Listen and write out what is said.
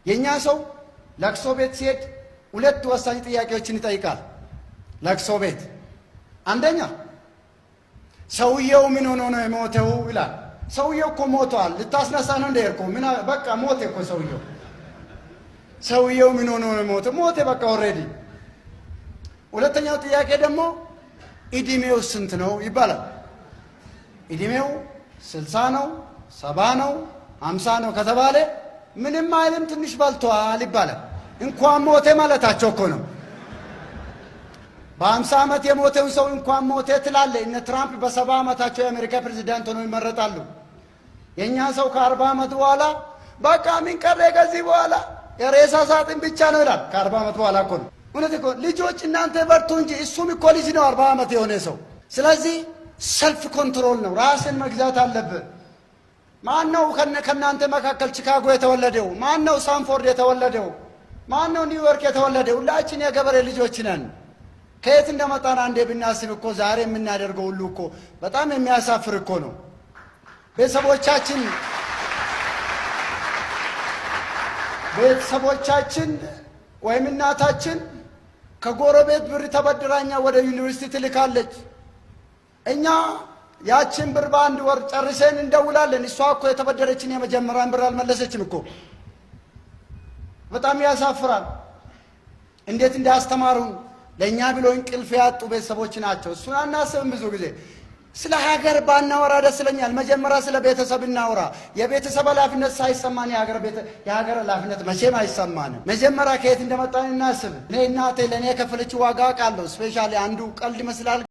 የእኛ ሰው ለቅሶ ቤት ሲሄድ ሁለት ወሳኝ ጥያቄዎችን ይጠይቃል። ለቅሶ ቤት አንደኛ ሰውየው ምን ሆኖ ነው የሞተው ይላል። ሰውየው እኮ ሞቷል። ልታስነሳ ነው እንደ እኮ ምን በቃ ሞተ እኮ ሰውየው። ሰውየው ምን ሆኖ ነው የሞተው? ሞተ በቃ already። ሁለተኛው ጥያቄ ደግሞ እድሜው ስንት ነው ይባላል። እድሜው 60 ነው፣ 70 ነው፣ 50 ነው ከተባለ ምንም አይልም፣ ትንሽ በልቷል ይባላል። እንኳን ሞተ ማለታቸው እኮ ነው። በ50 ዓመት የሞተውን ሰው እንኳን ሞተ ትላለህ። እነ ትራምፕ በ70 ዓመታቸው የአሜሪካ ፕሬዚዳንት ሆነው ይመረጣሉ። የእኛ ሰው ከ40 ዓመት በኋላ በቃ ምን ቀረ ከዚህ በኋላ የሬሳ ሳጥን ብቻ ነው ይላል። ከ40 ዓመት በኋላ እኮ ነው። እውነት እኮ ልጆች እናንተ በርቱ እንጂ እሱም እኮ ልጅ ነው 40 ዓመት የሆነ ሰው። ስለዚህ self control ነው፣ ራስን መግዛት አለብህ። ማን ነው ከእናንተ መካከል ቺካጎ የተወለደው? ማን ነው ሳንፎርድ የተወለደው? ማን ነው ኒውዮርክ የተወለደው? ሁላችን የገበሬ ልጆች ነን። ከየት እንደመጣን አንዴ ብናስብ እኮ ዛሬ የምናደርገው ሁሉ እኮ በጣም የሚያሳፍር እኮ ነው። ቤተሰቦቻችን ወይም እናታችን ከጎረቤት ብር ተበድራ እኛ ወደ ዩኒቨርሲቲ ትልካለች። እኛ ያችን ብር በአንድ ወር ጨርሰን እንደውላለን። እሷ እኮ የተበደረችን የመጀመሪያን ብር አልመለሰችም እኮ። በጣም ያሳፍራል። እንዴት እንዳስተማሩን ለእኛ ብሎ እንቅልፍ ያጡ ቤተሰቦች ናቸው። እሱን አናስብም ብዙ ጊዜ። ስለ ሀገር ባናወራ ደስ ይለኛል። መጀመሪያ ስለ ቤተሰብ እናውራ። የቤተሰብ ኃላፊነት ሳይሰማን የሀገር ኃላፊነት መቼም አይሰማንም። መጀመሪያ ከየት እንደመጣን እናስብ። እኔ እናቴ ለእኔ የከፈለችው ዋጋ አውቃለሁ። Specially አንዱ ቀልድ ይመስላል።